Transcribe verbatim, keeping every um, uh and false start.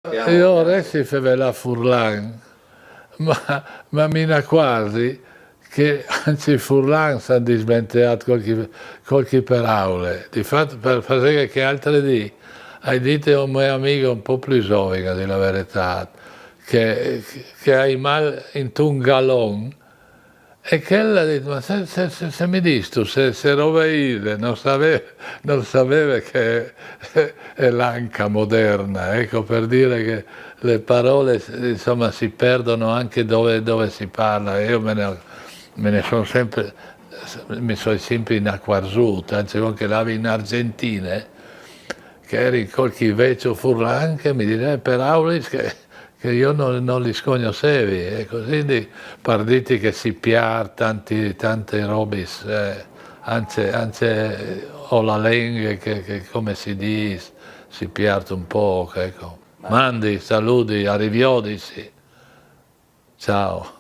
Jo o resti fevelâ furlan, ma, ma mi inacuarzi che ancje i furlans a àn dismenteât cualchi, cualchi peraule. Di fat, par, par esempli, chê altre dì o ai dite a un gno amì un pôc plui zovin, a dî la veretât, che, che o ai mâl intun galon, e chel al à dit: "Ma se, se, se, se mi dîstu, se, se robe ise, no saveve, no saveve che e je l'anca moderne", eco, par dî che lis parolis, insome, si pierdin ancje dove, dove si parle. Jo me ne, me ne soi simpri, mi soi simpri inacuarzût, ancje cuant che o lavi in Argjentine, che o jeri cun cualchi vecjo furlan che mi diseve peraulis che, che jo no, no lis cognossevi, e cussì di, par dîti che si piert tanti, tantis robis, eh, ancje, ancje, eh, o la lenghe che, che, come si dîs, si piert un pôc, eco. Mandi, saludi, a riviodisi. Ciao.